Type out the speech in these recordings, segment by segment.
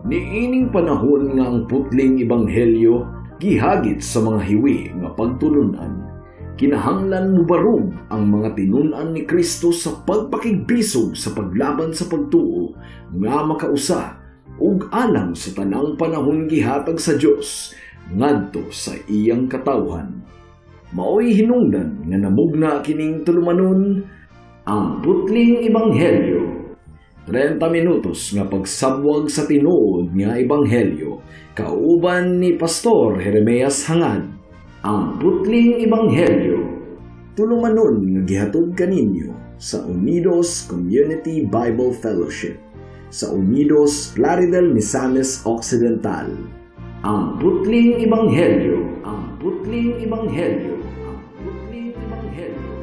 Niining panahon nga ang putling ebanghelyo gihagit sa mga hiwi nga pagtulunan, kinahanglan mubarog ang mga tinun-an ni Kristo sa pagpakigbisog sa paglaban sa pagtuo nga makausa ug alang sa tanang panahon gihatag sa Dios ngadto sa iyang katawhan. Maoy hinungdan nga namugna kining tulumanon, Ang Putling Ebanghelyo. 30 minutos nga pagsabwag sa tinuod nga ebanghelyo kauban ni Pastor Jeremias Hangad. Ang Putling Ebanghelyo. Tulumanon nga gihatod kaninyo sa Unidos Community Bible Fellowship sa Unidos, Plaridel, Misamis Occidental. Ang Putling Ebanghelyo. Ang Putling Ebanghelyo. Ang Putling Ebanghelyo.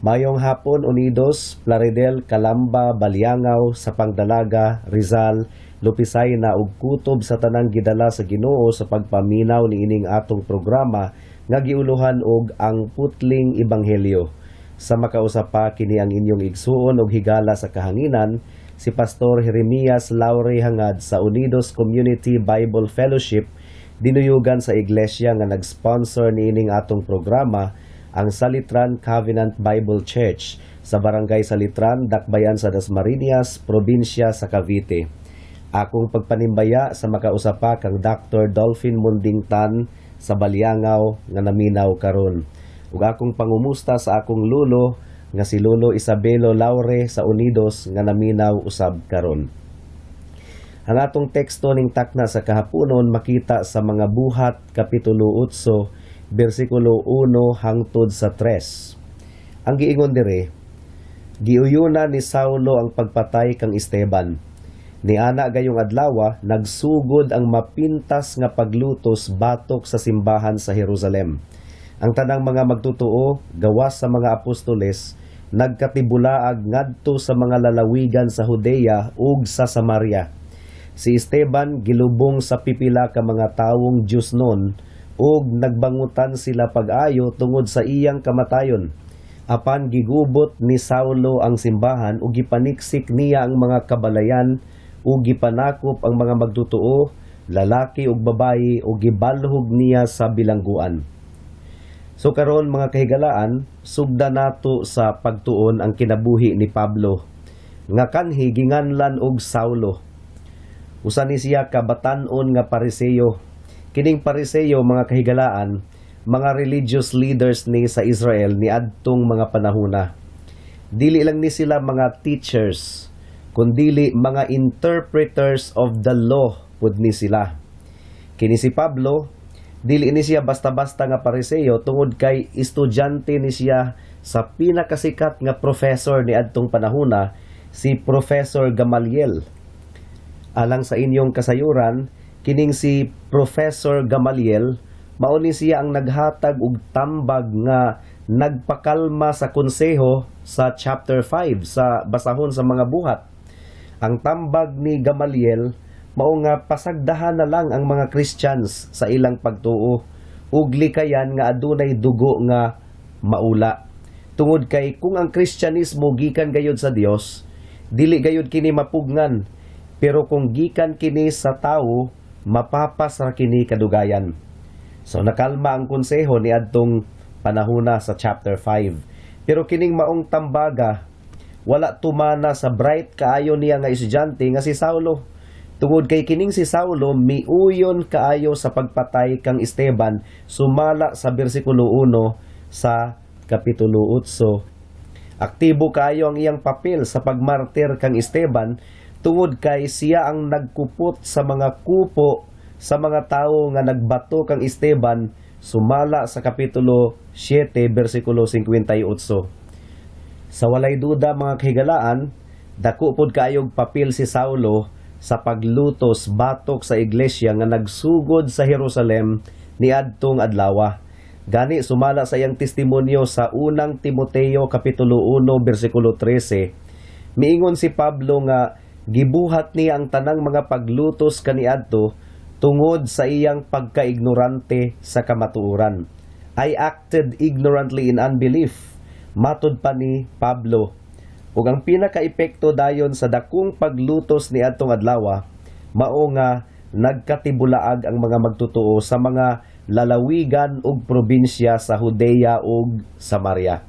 Mayong hapon, Unidos, Plaridel, Calamba, Baliangao, Sapang Dalaga, Rizal, Lupisay na ug kutob sa tanang gidala sa Ginoo sa pagpaminaw niining atong programa nga giuluhan og Ang Putling Ebanghelyo. Sa makausa pa, kini ang inyong igsuon og higala sa kahanginan, si Pastor Jeremias Laure Hangad sa Unidos Community Bible Fellowship, dinuyugan sa iglesia nga nag-sponsor niining atong programa, ang Salitran Covenant Bible Church sa Barangay Salitran, Dakbayan sa Dasmariñas, probinsya sa Cavite. Akong pagpanimbaya sa makausa pa kang Dr. Dolphin Mundingtan sa Baliangao nga naminaw karon. Ug akong pangumusta sa akong lulo nga si Lolo Isabelo Laure sa Unidos nga naminaw usab karon. Ang atong teksto ning takna sa kahaponon makita sa Mga Buhat kapitulo 8 bersikulo 1 hangtod sa 3. Ang giingon dire, giuyuna ni Saulo ang pagpatay kang Esteban. Niana gayong adlawa, nagsugod ang mapintas nga paglutos batok sa simbahan sa Jerusalem. Ang tanang mga magtotoo gawas sa mga apostoles nagkatibulaag ngadto sa mga lalawigan sa Judea ug sa Samaria. Si Esteban gilubong sa pipila ka mga tawong Diyosnon ug nagbangutan sila pag-ayo tungod sa iyang kamatayon. Apan gigubot ni Saulo ang simbahan ug gipaniksik niya ang mga kabalayan ug gipanakop ang mga magtotoo, lalaki ug babayi, ug gibalhog niya sa bilangguan. So karon, mga kahigalaan, sugda nato sa pagtuon ang kinabuhi ni Pablo nga kanhi ginganlan og Saulo. Usa ni siya ka batan-on nga Pariseo. Kining Pariseo, mga kahigalaan, mga religious leaders ni sa Israel ni adtong mga panahuna. Dili lang ni sila mga teachers, kundili mga interpreters of the law pud ni sila. Kini si Pablo, dili ni siya basta-basta nga Pariseo tungod kay estudyante ni siya sa pinakasikat nga professor ni adtong panahuna, si Professor Gamaliel. Alang sa inyong kasayuran, kining si Professor Gamaliel, mao ni siya ang naghatag og tambag nga nagpakalma sa konseho sa chapter 5 sa basahon sa Mga Buhat. Ang tambag ni Gamaliel mao nga pasagdahan na lang ang mga Christians sa ilang pagtuo ug likayan nga adunay dugo nga maula. Tungod kay kung ang Kristyanismo gikan gayud sa Dios, dili gayud kini mapugnan. Pero kung gikan kini sa tawo, mapapas ra kini kadugayan. So nakalma ang konseho ni adtong panahuna sa chapter 5. Pero kining maong tambaga wala tumana sa bright kaayo niya nga estudyante nga si Saulo. Tungod kay kining si Saulo miuyon kaayo sa pagpatay kang Esteban sumala sa bersikulo 1 sa kapitulo 8. Aktibo kaayo ang iyang papel sa pagmartir kang Esteban tungod kay siya ang nagkupot sa mga kupo sa mga tawo nga nagbato kang Esteban sumala sa kapitulo 7 bersikulo 58. Sa walay duda, mga kahigalaan, dako pod kaayog papel si Saulo sa paglutos batok sa iglesia nga nagsugod sa Jerusalem niadtong adlawa. Gani sumala sa iyang testimonyo sa Unang Timoteo kapitulo 1 bersikulo 13, Miingon si Pablo nga gibuhat niya ang tanang mga paglutos kaniadto tungod sa iyang pagkaignorante sa kamatuoran. "I acted ignorantly in unbelief," matud pa ni Pablo. Ug ang pinaka-epekto dayon sa dakong paglutos ni adtong adlaw, mao nga nagkatibulaag ang mga magtotoo sa mga lalawigan ug probinsya sa Judea ug Samaria.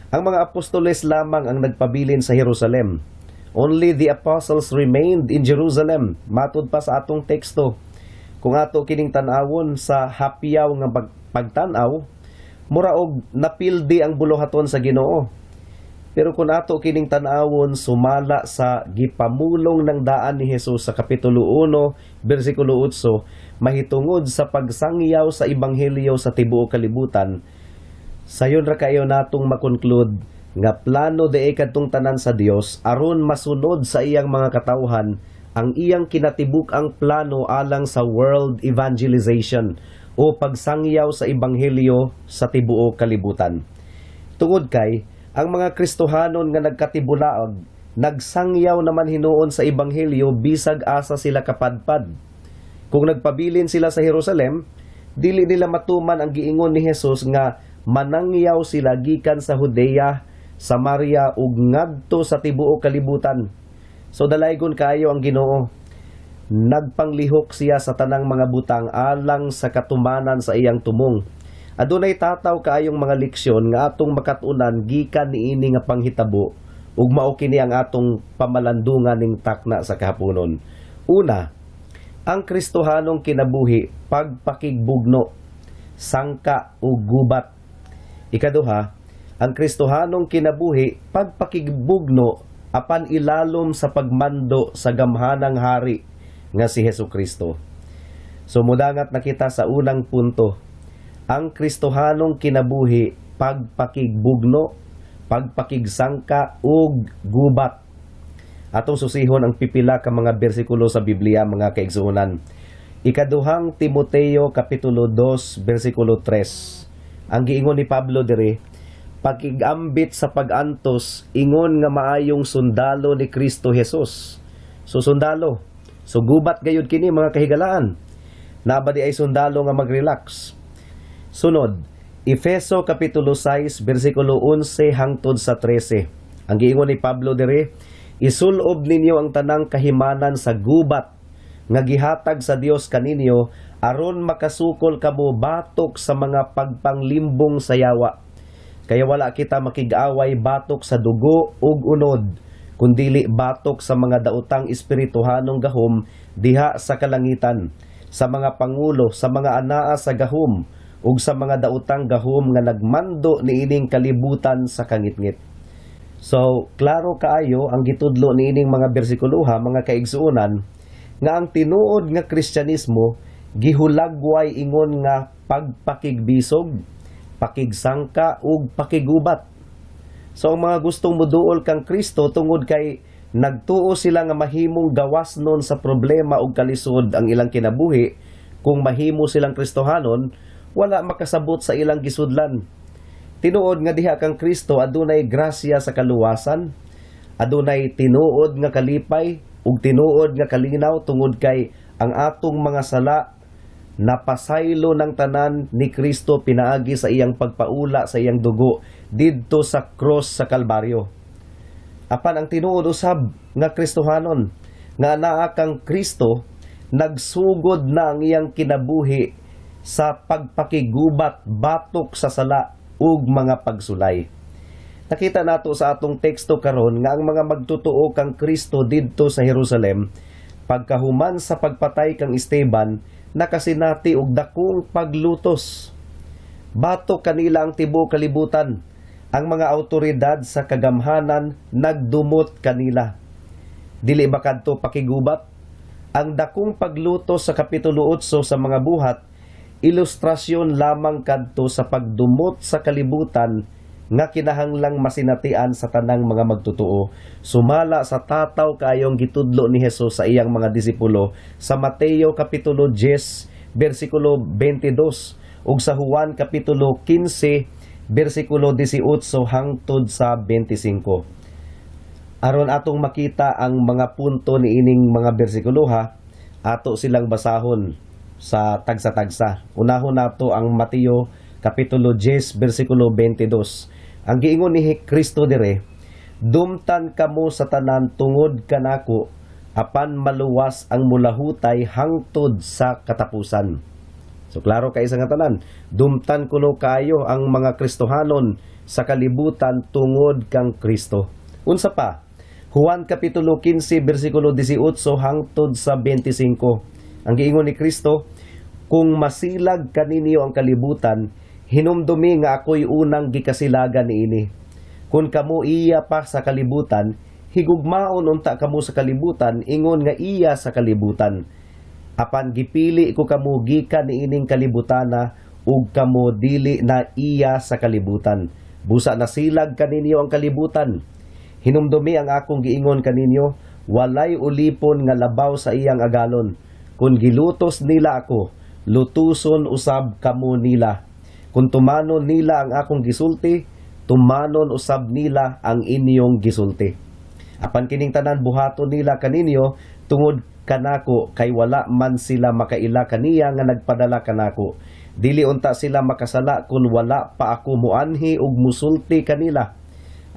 Ang mga apostoles lamang ang nagpabilin sa Jerusalem. "Only the apostles remained in Jerusalem," matud pa sa atong teksto. Kung ato kining tan-awon sa hapyaw nga pagtan-aw, mura og napildi ang buluhaton sa Ginoo. Pero kung ato kining tan-awon sumala sa gipamulong ng daan ni Jesus sa Kapitulo 1, bersikulo 8, mahitungod sa pagsangyaw sa ebanghelyo sa tibuok kalibutan, sayon ra kayo natong makonclude nga plano diay kadtong tanan sa Dios aron masunod sa iyang mga katawhan ang iyang kinatibuk-ang plano alang sa world evangelization o pagsangyaw sa ebanghelyo sa tibuok kalibutan. Tungod kay ang mga Kristohanon nga nagkatibulaag, nagsangyaw naman hinuon sa ebanghelyo bisag asa sila kapadpad. Kung nagpabilin sila sa Jerusalem, dili nila matuman ang giingon ni Jesus nga manangyaw sila gikan sa Judea, Samaria ug ngadto sa tibuok kalibutan. So dalaygon kaayo ang Ginoo. Nagpanglihok siya sa tanang mga butang alang sa katumanan sa iyang tumong. Adunay tataw kaayong mga leksyon nga atong makat-unan gikan niini nga panghitabo ug mao kini ang atong pamalandungan ning takna sa kahaponon. Una, ang Kristohanong kinabuhi pagpakigbugno, sangka ug gubat. Ikaduha, ang Kristohanong kinabuhi pagpakigbugno apan ilalom sa pagmando sa gamhanang hari nga si Hesus Kristo. So mudangat na kita sa unang punto. Ang Kristohanong kinabuhi pagpakigbugno, pagpakigsangka ug gubat. Atong susihon ang pipila ka mga bersikulo sa Biblia, mga kaigsuonan. Ikaduhang Timoteo Kapitulo 2 bersikulo 3. Ang giingon ni Pablo diri, "Pakigambit sa pagantos ingon nga maayong sundalo ni Kristo Jesus." So sundalo. So gubat gayud kini, mga kahigalaan. Naa ba diay sundalo nga magrelax? Sunod, Efeso Kapitulo 6 bersikulo 11 hangtod sa 13. Ang giingon ni Pablo diri, "Isulob ninyo ang tanang kahimanan sa gubat nga gihatag sa Dios kaninyo aron makasukol kamo batok sa mga pagpanglimbong sa yawa. Kaya wala kita makig-away batok sa dugo ug unod, kundili batok sa mga daotang espirituhanong gahom diha sa kalangitan, sa mga pangulo, sa mga anaa sa gahom, ug sa mga daotang gahom nga nagmando niining kalibutan sa kangitngit." So, klaro kaayo ang gitudlo niining mga bersikuloha, mga kaigsuonan, nga ang tinuod nga Kristyanismo gihulagway ingon nga pagpakigbisog, pakigsangka ug pakigubat. So ang mga gustong muduol kang Kristo tungod kay nagtuo sila nga mahimong gawas nun sa problema ug kalisod ang ilang kinabuhi kung mahimo silang Kristohanon, wala makasabot sa ilang gisudlan. Tinuod nga diha kang Kristo adunay grasya sa kaluwasan, adunay tinuod nga kalipay ug tinuod nga kalinaw tungod kay ang atong mga sala napasaylo ng tanan ni Kristo pinaagi sa iyang pagpaula sa iyang dugo didto sa cross sa Kalbaryo. Apan ang tinuod usab nga Kristohanon nga naa kang Kristo, nagsugod na ang iyang kinabuhi sa pagpakigubat batok sa sala ug mga pagsulay. Nakita nato sa atong teksto karon nga ang mga magtotoo kang Kristo didto sa Jerusalem pagkahuman sa pagpatay kang Esteban nakasinati og dakong paglutos. Batok kanila ang tibuok kalibutan. Ang mga autoridad sa kagamhanan nagdumot kanila. Dili ba kadto pakigubat? Ang dakong paglutos sa Kapitulo 8 sa Mga Buhat, ilustrasyon lamang kadto sa pagdumot sa kalibutan nga kinahanglang masinatian sa tanang mga magtotoo sumala sa tataw kaayong gitudlo ni Jesus sa iyang mga disipulo sa Mateo Kapitulo 10 bersikulo 22 ug sa Juan Kapitulo 15 bersikulo 18 hangtod sa 25. Aron atong makita ang mga punto niining mga bersikulo ha, ato silang basahon sa tagsa-tagsa. Unahon nato ang Mateo kapitulo 10 bersikulo 22. Ang giingon ni Kristo dire, "Dumtan kamo sa tanan tungod kanako, apan maluwas ang mulahutay hangtod sa katapusan." So klaro kay sa nga tanan, dumtan kuno kayo ang mga Kristohanon sa kalibutan tungod kang Kristo. Unsa pa? Juan kapitulo 15 bersikulo 18 hangtod sa 25. Ang giingon ni Kristo, "Kung masilag kaninyo ang kalibutan, hinumdumi nga ako'y unang gikasilagan niini. Kung kamo iya pa sa kalibutan, higugmaon unta kamo sa kalibutan ingon nga iya sa kalibutan. Apan gipili ko kamo gikan niining kalibutana ug kamo dili na iya sa kalibutan. Busa nasilag kaninyo ang kalibutan. Hinumdumi ang akong giingon kaninyo, walay ulipon nga labaw sa iyang agalon. Kung gilutos nila ako, lutuson usab kamo nila. Kung tumanon nila ang akong gisulti, tumanon usab nila ang inyong gisulti. Apan kining tanan buhaton nila kaninyo tungod kanako kay wala man sila makaila kaniya nga nagpadala kanako. Dili unta sila makasala kung wala pa ako muanhi ug musulti kanila.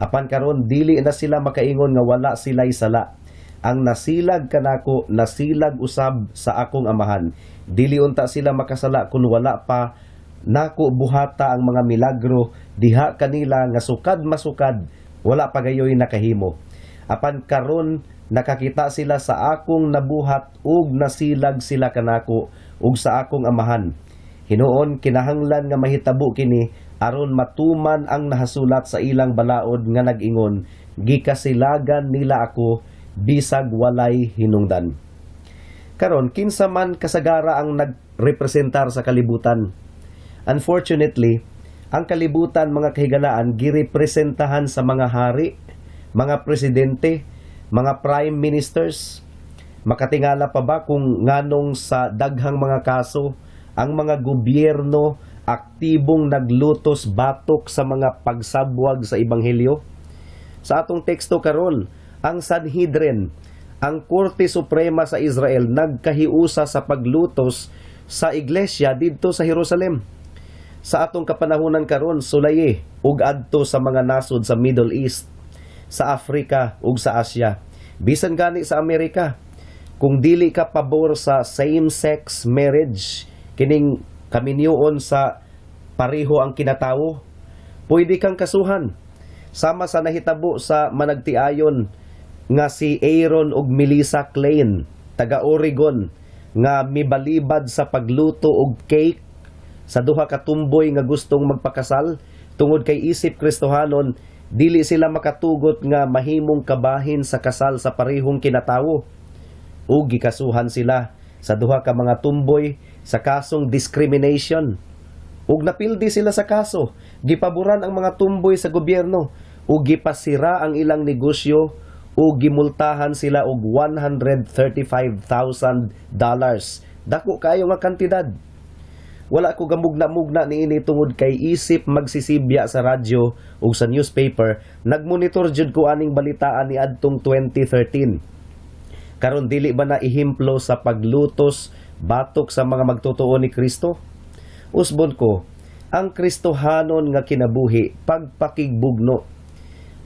Apan karon dili na sila makaingon nga wala sila'y sala. Ang nasilag kanako nasilag usab sa akong Amahan. Dili unta sila makasala kung wala pa nako buhata ang mga milagro diha kanila nga sukad masukad wala pa gayoy nakahimo. Apan karon nakakita sila sa akong nabuhat ug nasilag sila kanako ug sa akong Amahan. Hinuon kinahanglan nga mahitabo kini aron matuman ang nahasulat sa ilang balaod nga nag-ingon, 'Gikasilagan nila ako bisag walay hinungdan.'" Karon, kinsa man kasagara ang nagrepresentar sa kalibutan? Unfortunately, ang kalibutan, mga kahigalaan, girepresentahan sa mga hari, mga presidente, mga prime ministers. Makatingala pa ba kung nganong sa daghang mga kaso ang mga gobyerno aktibong naglutos batok sa mga pagsabwag sa ebanghelyo? Sa atong teksto karon, ang Sanhedrin, ang Korte Suprema sa Israel, nagkahiusa sa paglutos sa iglesia didto sa Jerusalem. Sa atong kapanahunan karon, sulayi ug adto sa mga nasod sa Middle East, sa Africa ug sa Asia. Bisan gani sa Amerika, kung dili ka pabor sa same-sex marriage, kining kaminyoon sa pareho ang kinatawo, pwede kang kasuhan. Sama sa nahitabo sa managtiayon nga si Aaron ug Melissa Klein, taga Oregon, nga mibalibad sa pagluto og cake sa duha ka tumboy nga gustong magpakasal tungod kay isip Kristohanon dili sila makatugot nga mahimong kabahin sa kasal sa parehong kinatawo, ug gikasuhan sila sa duha ka mga tumboy sa kasong discrimination ug napildi sila sa kaso. Gipaboran ang mga tumboy sa gobyerno ug gipasira ang ilang negosyo ug gimultahan sila og $135,000. Dako kaayo nga kantidad. Wala ko gamugna-mugna niini tungod kay isip magsisibya sa radyo ug sa newspaper, nagmonitor jud ko aning balitaan ni adtong 2013. Karon, dili ba na ehemplo sa paglutos batok sa mga magtotoo ni Kristo? Usbon ko, ang Kristohanon nga kinabuhi pagpakigbugno.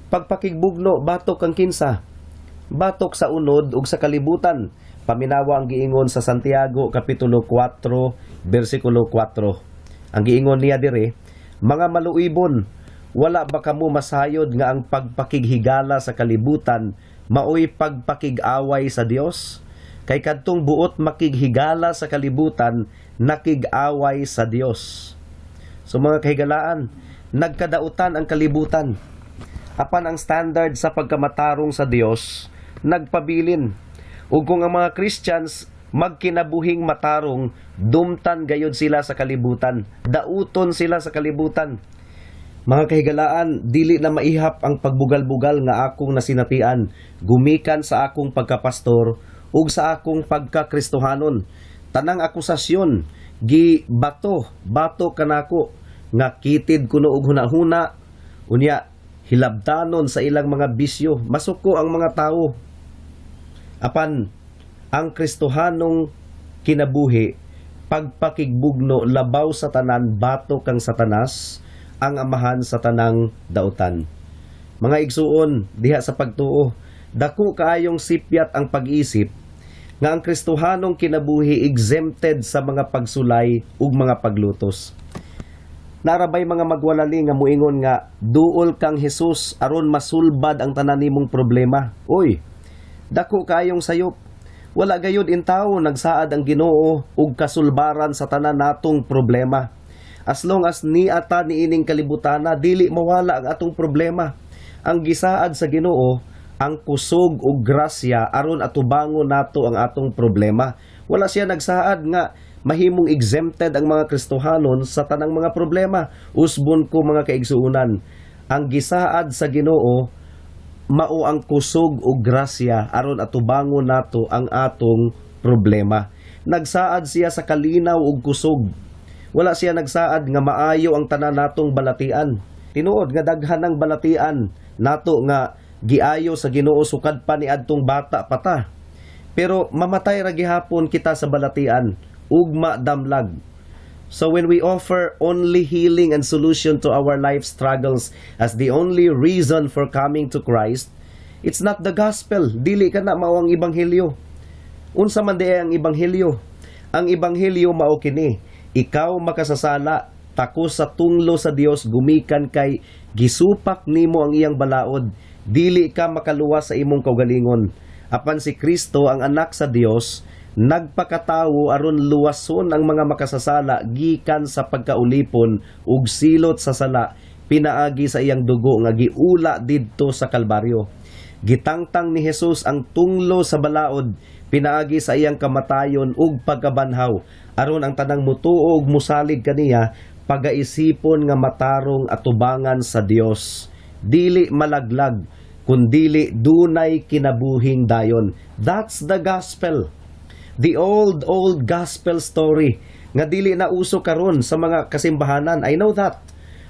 Pagpakigbugno batok ang kinsa? Batok sa unod ug sa kalibutan. Paminawa ang giingon sa Santiago kapitulo 4 bersikulo 4. Ang giingon niya dire, "Mga maluibon, wala ba kamo masayod nga ang pagpakighigala sa kalibutan maoy pagpakig-away sa Dios? Kay kadtong buot makighigala sa kalibutan, nakig-away sa Dios." So mga kahigalaan, nagkadautan ang kalibutan. Apan ang standard sa pagkamatarong sa Dios nagpabilin. Ug kung ang mga Christians magkinabuhing matarong, dumtan gayod sila sa kalibutan, dauton sila sa kalibutan. Mga kahigalaan, dili na maihap ang pagbugal-bugal nga akong nasinatian gumikan sa akong pagkapastor ug sa akong pagkakristohanon. Tanang akusasyon gi bato, bato kanako nga kitid kuno og hunahuna, unya Hilabtanon sa ilang mga bisyo, masuko ang mga tao. Apan ang Kristohanong kinabuhi, pagpakigbugno labaw sa tanan batok kang Satanas, ang amahan sa tanang dautan. Mga igsuon diha sa pagtuo, dako kaayong sipyat ang pag-isip nga ang Kristohanong kinabuhi exempted sa mga pagsulay ug mga paglutos. Naa ra bay mga magwalali nga muingon nga duol kang Hesus aron masulbad ang tanan nimong problema? Uy, dako kaayong sayop. Wala gayud intawo nagsaad ang Ginoo og kasulbaran sa tanan natong problema. As long as naa ta niining kalibutana, dili mawala ang atong problema. Ang gisaad sa Ginoo ang kusog ug grasya aron atubangon nato ang atong problema. Wala siya nagsaad nga mahimong exempted ang mga Kristohanon sa tanang mga problema. Usbon ko, mga kaigsuonan, ang gisaad sa Ginoo mao ang kusog ug grasya aron atubangon nato ang atong problema. Nagsaad siya sa kalinaw ug kusog. Wala siya nagsaad nga maayo ang tanan natong balatian. Tinuod nga daghan ng balatian nato nga giayo sa Ginoo sukad pa ni adtong bata pa ta. Pero mamatay ra gihapon kita sa balatian, ugma damlag. So when we offer only healing and solution to our life struggles as the only reason for coming to Christ, it's not the gospel. Dili kana mao ang ebanghelyo. Unsa man diay ang ebanghelyo? Ang ebanghelyo mao kini: Ikaw makasasala, takos sa tunglo sa Dios gumikan kay gisupak nimo ang iyang balaod. Dili ka makaluwas sa imong kaugalingon. Apan si Kristo, ang anak sa Dios, nagpakatawo aron luwason ang mga makasasala gikan sa pagkaulipon ug silot sa sala pinaagi sa iyang dugo nga giula didto sa Kalbaryo. Gitangtang ni Jesus ang tunglo sa balaod pinaagi sa iyang kamatayon ug pagkabanhaw aron ang tanang mutuo ug musalig kaniya pagaisipon nga matarong atubangan sa Dios. Dili malaglag kundili dunay kinabuhing dayon. That's the gospel. The old, old gospel story nga dili na uso karon sa mga kasimbahanan. I know that.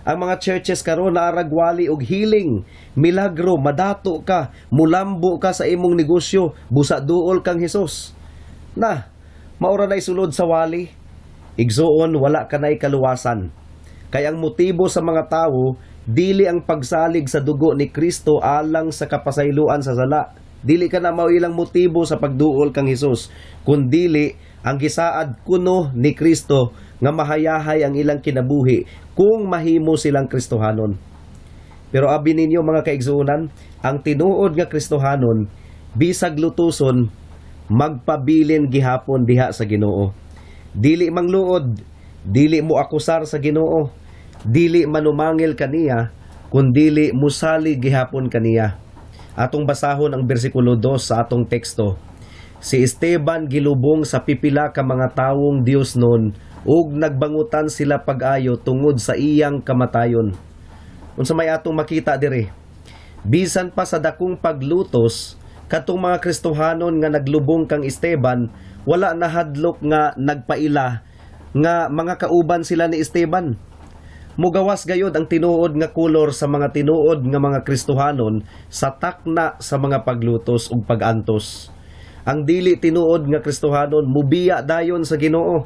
Ang mga churches karon naa rag wali og healing, milagro, madato ka, mulambo ka sa imong negosyo, busa duol kang Hesus. Na, mao ra na sulod sa wali. Igsuon, wala kanay kaluwasan. Kay ang motibo sa mga tawo dili ang pagsalig sa dugo ni Kristo alang sa kapasayloan sa sala. Dili kana mao ilang motibo sa pagduol kang Hesus, kundili ang gisaad kuno ni Kristo nga mahayahay ang ilang kinabuhi kung mahimo silang Kristohanon. Pero abi ninyo, mga kaigsuonan, ang tinuod nga Kristohanon, bisag lutuson, magpabilin gihapon diha sa Ginoo. Dili mangluod, dili mo akusar sa Ginoo, dili manumangil kaniya, kundili musalig gihapon kaniya. Atong basahon ang bersikulo 2 sa atong teksto. Si Esteban gilubong sa pipila ka mga tawong Diosnon ug nagbangutan sila pag-ayo tungod sa iyang kamatayon. Unsa may atong makita diri? Bisan pa sa dakong paglutos, katong mga Kristohanon nga naglubong kang Esteban, wala nahadlok nga nagpaila nga mga kauban sila ni Esteban. Mugawas gayod ang tinuod nga kolor sa mga tinuod nga mga Kristohanon sa takna sa mga paglutos ug pagantos. Ang dili tinuod nga Kristohanon mubiya dayon sa Ginoo.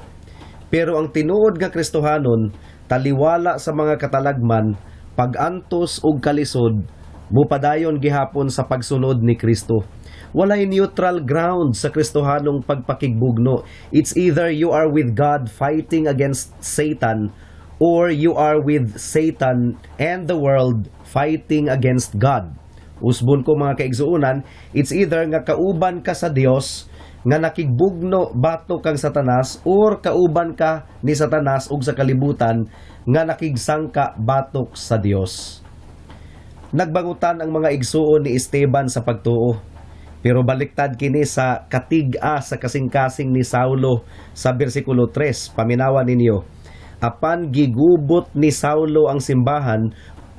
Pero ang tinuod nga Kristohanon taliwala sa mga katalagman, pagantos ug kalisod, mupadayon gihapon sa pagsunod ni Kristo. Walay neutral ground sa Kristohanong pagpakigbugno. It's either you are with God fighting against Satan or you are with Satan and the world fighting against God. Usbon ko, mga kaigsuonan, it's either nga kauban ka sa Dios nga nakigbugno batok kang Satanas or kauban ka ni Satanas ug sa kalibutan nga nakigsangka batok sa Dios. Nagbangutan ang mga igsuon ni Esteban sa pagtuo. Pero baliktad kini sa katig-a sa kasing-kasing ni Saulo sa bersikulo 3. Paminawa ninyo. Apan gigubot ni Saulo ang simbahan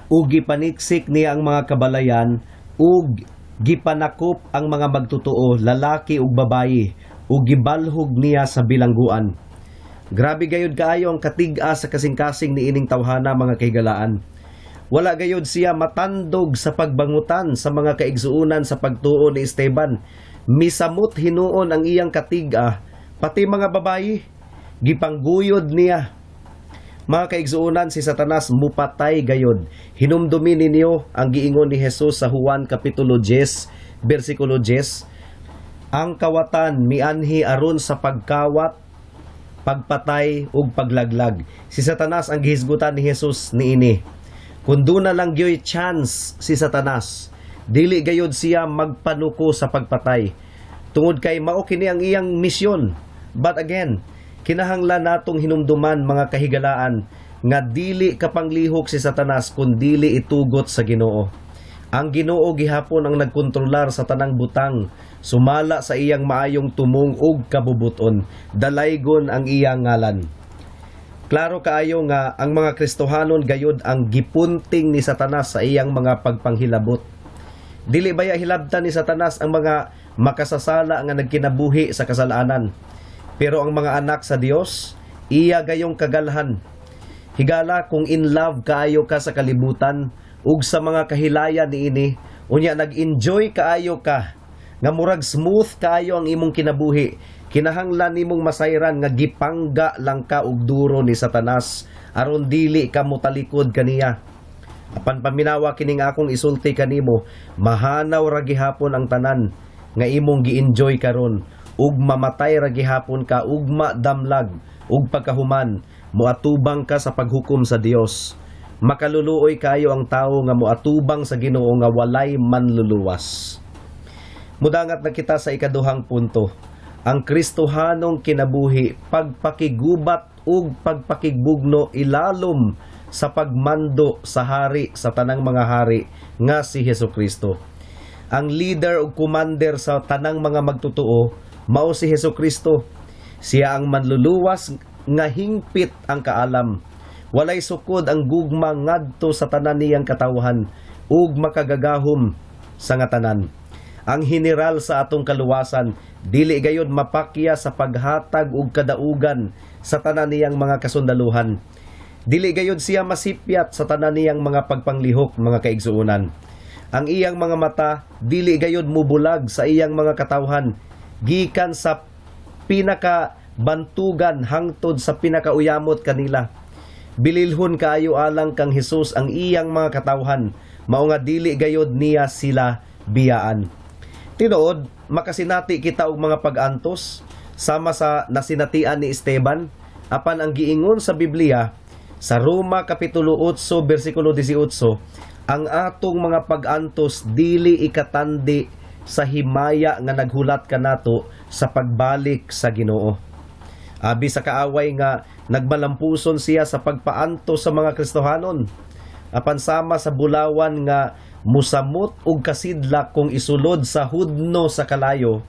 ug gipaniksik niya ang mga kabalayan ug gipanakop ang mga magtotoo, lalaki ug babayi, ug gibalhog niya sa bilangguan. Grabe gayud kaayo ang katig-a sa kasing-kasing ni ining tawhana, mga kahigalaan. Wala gayud siya matandog sa pagbangutan sa mga kaigsuonan sa pagtuo ni Esteban. Misamot hinuon ang iyang katig-a, pati mga babayi. Gipangguyod niya. Mga kaigsuonan, si Satanas mupatay gayod. Hinumdumi ninyo ang giingon ni Jesus sa Juan Kapitulo 10, versikulo 10. "Ang kawatan mianhi aron sa pagkawat, pagpatay ug paglaglag." Si Satanas ang gihisgutan ni Jesus niini. Kung duna lang gyoy chance si Satanas, dili gayod siya magpanuko sa pagpatay. Tungod kay mao kini ang iyang misyon. But again, kinahanglan natong hinumduman, mga kahigalaan, nga dili kapanglihok si Satanas kung dili itugot sa Ginoo. Ang Ginoo gihapon ang nagkontrolar sa tanang butang sumala sa iyang maayong tumong ug kabubuton. Dalaygon ang iyang ngalan. Klaro kaayo nga ang mga Kristohanon gayud ang gipunting ni Satanas sa iyang mga pagpanghilabot. Dili baya hilabtan ni Satanas ang mga makasasala nga nagkinabuhi sa kasalanan? Pero ang mga anak sa Dios, iya gayong kagalhan. Higala, kung in love kaayo ka sa kalibutan ug sa mga kahilayan niini, unya nag-enjoy kaayo ka nga murag smooth kaayo ang imong kinabuhi, kinahanglan nimong masayran nga gipangga lang ka og duro ni Satanas aron dili ka motalikod kaniya. Apan paminawa kining akong isulti kanimo, mahanaw ra gihapon ang tanan nga imong gi-enjoy karon ug mamatay ra gihapon ka ugma damlag, ug pagkahuman moatubang ka sa paghukom sa Dios. Makaluluoy kayo ang tawo nga moatubang sa Ginoo nga walay manluluwas. Mudangat na kita sa ikaduhang punto. Ang Kristohanong kinabuhi, pagpakigubat ug pagpakigbugno ilalom sa pagmando sa hari sa tanang mga hari nga si Hesus Kristo. Ang leader ug commander sa tanang mga magtotoo mao si Hesus Kristo. Siya ang manluluwas nga hingpit ang kaalam. Walay sukod ang gugma ngadto sa tanan niyang katawhan ug makagagahom sa nga tanan. Ang general sa atong kaluwasan dili gayud mapakya sa paghatag og kadaugan sa tanan niyang mga kasundaluhan. Dili gayud siya masipyat sa tanan niyang mga pagpanglihok, mga kaigsuonan. Ang iyang mga mata dili gayud mubulag sa iyang mga katawhan gikan sa pinaka bantugan hangtod sa pinakauyamot kanila. Bililhon kaayo alang kang Hesus ang iyang mga katawhan, mao nga dili gayod niya sila biyaan. Tinuod, makasinati kita og mga pag-antos sama sa nasinatian ni Esteban, apan ang giingon sa Biblia sa Roma Kapitulo 8 bersikulo 18, ang atong mga pag-antos dili ikatandi sa himaya nga naghulat kanato sa pagbalik sa Ginoo. Abi sa kaaway nga nagmalampuson siya sa pagpaantos sa mga Kristohanon. Apan sama sa bulawan nga musamot og kasidlak kung isulod sa hudno sa kalayo,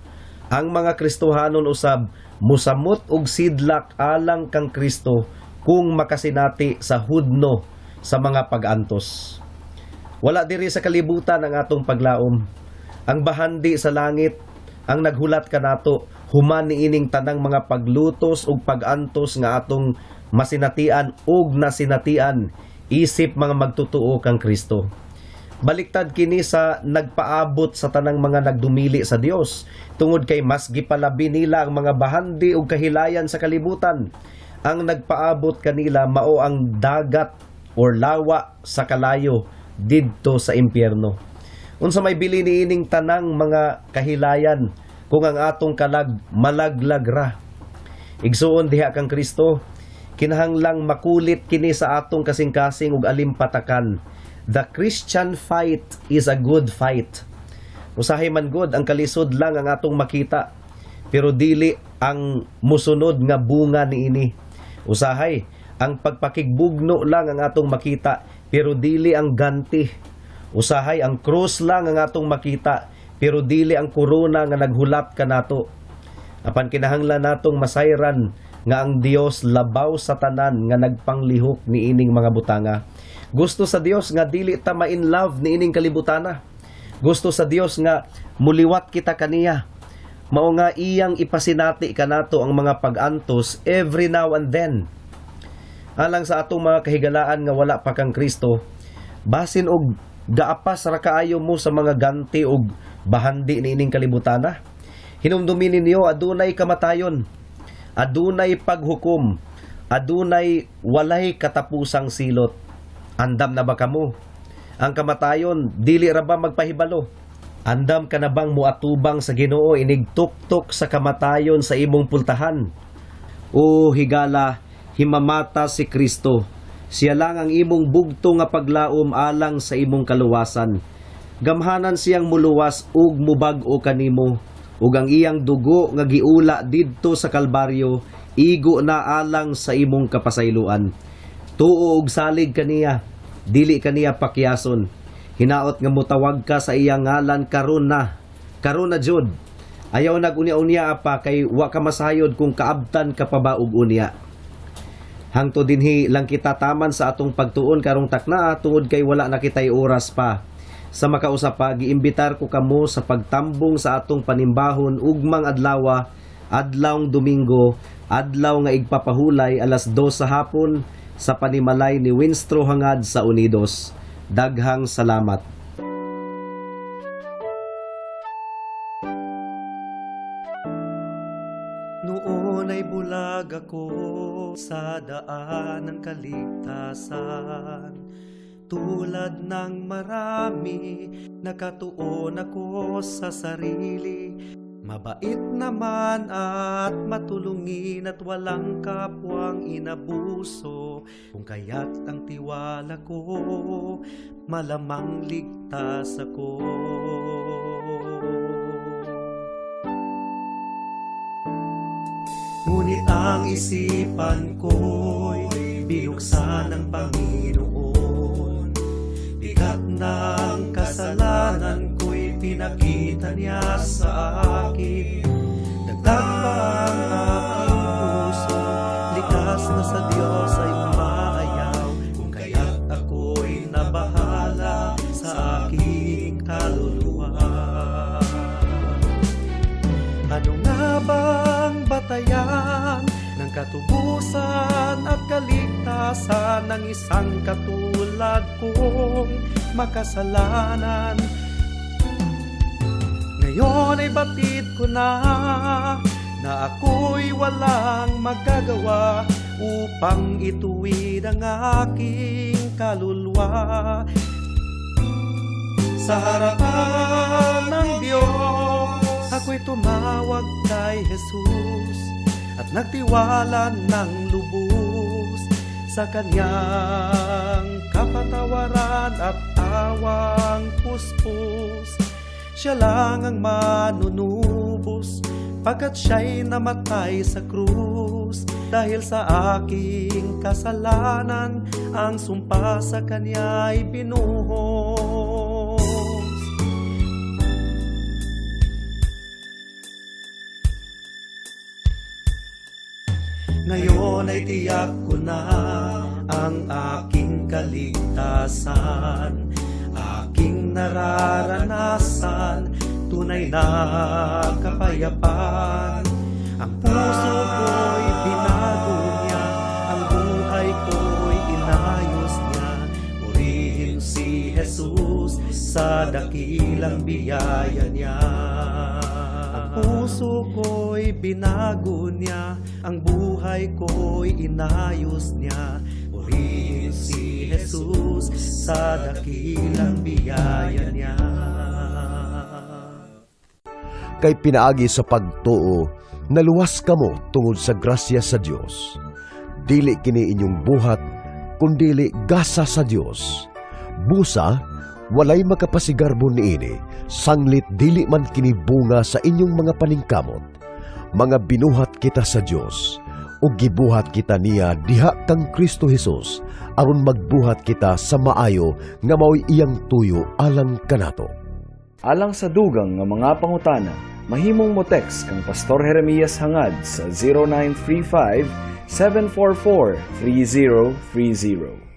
ang mga Kristohanon usab musamot og sidlak alang kang Kristo kung makasinati sa hudno sa mga pag-antos. Wala diri sa kalibutan ang atong paglaom. Ang bahandi sa langit ang naghulat kanato human niining tanang mga paglutos ug pag-antos nga atong masinatian ug nasinatian isip mga magtotoo kang Kristo. Baliktad kini sa nagpaabot sa tanang mga nagdumili sa Dios tungod kay mas gipalabi nila ang mga bahandi ug kahilayan sa kalibutan. Ang nagpaabot kanila mao ang dagat or lawa sa kalayo didto sa impyerno. Unsa may bili niining tanang mga kahilayan kung ang atong kalag malaglag ra? Igsuon diha kang Kristo, kinahanglang makulit kini sa atong kasing-kasing ug alimpatakan. The Christian fight is a good fight. Usahay man gud ang kalisod lang ang atong makita, pero dili ang musunod nga bunga niini. Usahay ang pagpakigbugno lang ang atong makita, pero dili ang ganti. Usahay ang krus lang ang atong makita, pero dili ang korona nga naghulat kanato. Apan kinahanglan natong masayran nga ang Dios labaw sa tanan nga nagpanglihok niining mga butanga. Gusto sa Dios nga dili ta ma-in love niining kalibutana. Gusto sa Dios nga muliwat kita kaniya. Mao nga iyang ipasinati kanato ang mga pag-antos every now and then. Alang sa atong mga kahigalaan nga wala pa kang Kristo, Basin og gaapas ra kaayo mo sa mga ganti og bahandi niining kalibutana. Hinumdumi ninyo, adunay kamatayon, adunay paghukom, adunay walay katapusang silot. Andam na ba kamo? Ang kamatayon, dili ra ba magpahibalo? Andam ka na bang muatubang sa Ginoo inig tuktok sa kamatayon sa imong pultahan? O higala, himamata si Kristo. Siya lang ang imong bugto nga paglaom alang sa imong kaluwasan. Gamhanan siyang muluwas ug mubag-o kanimo, ug ang iyang dugo nga giula didto sa Kalbaryo igo na alang sa imong kapasayloan. Tuo og salig kaniya, dili kaniya pakyason. Hinaot nga mutawag ka sa iyang ngalan karon na. Karon na jud. Ayaw nag-unya-unya pa kay wa ka masayod kung kaabtan ka pa ba og unya. Hangtod dinhi lang kita taman sa atong pagtuon karong takna tungod kay wala na kitay oras pa. Sa makausa pa, giimbitar ko kamo sa pagtambong sa atong panimbahon ugmang adlawa, adlawng Domingo, adlaw nga igpapahulay, 2:00 sa hapon sa panimalay ni Winstro Hangad sa Unidos. Daghang salamat. Noon ay bulag ako sa daan ng kaligtasan. Tulad ng marami, nakatuon ako sa sarili. Mabait naman at matulungin at walang kapwang inabuso. Kung kaya't ang tiwala ko, malamang ligtas ako. Ngunit ang isipan ko'y binuksan ng Panginoon. Bigat ng kasalanan ko'y pinakita niya sa akin. Dagdag pa ang aking puso, likas na sa Diyos ay umaayaw. Kung kaya't ako'y nabahala sa aking kaluluwa. Ano nga bang batayan ng katubusan at kaligtasan ng isang katulad kong makasalanan? Ngayon ay batid ko na na ako'y walang magagawa upang ituwid ang aking kaluluwa. Sa harapan ng Diyos, ako'y tumawag kay Jesus at nagtiwala ng lubos sa kanyang kapatawaran at awang puspos. Siya lang ang manunubos pagkat siya'y namatay sa krus. Dahil sa aking kasalanan, ang sumpa sa kanya'y binuhos. Ngayon ay tiyak ko na ang aking kaligtasan, aking nararanasan, tunay na kapayapaan. Ang puso ko'y binago niya, ang buhay ko'y inayos niya. Purihin si Jesus sa dakilang biyaya niya. Ang puso ko'y binago niya, ang buhay ko'y inayos niya. Purihin si Jesus sa dakilang biyaya niya. Kay pinaagi sa pagtuo, naluwas kamo tungod sa grasya sa Dios. Dili kini inyong buhat, kundili gasa sa Dios. Busa, walay makapasigarbo niini, sanglit dili man kini bunga sa inyong mga paningkamot. Mga binuhat kita sa Dios, ug gibuhat kita niya diha kang Kristo Hesus, aron magbuhat kita sa maayo nga mao'y iyang tuyo alang kanato. Alang sa dugang nga mga pangutana, mahimong mo text kang Pastor Jeremias Hangad sa 0935 744 3030.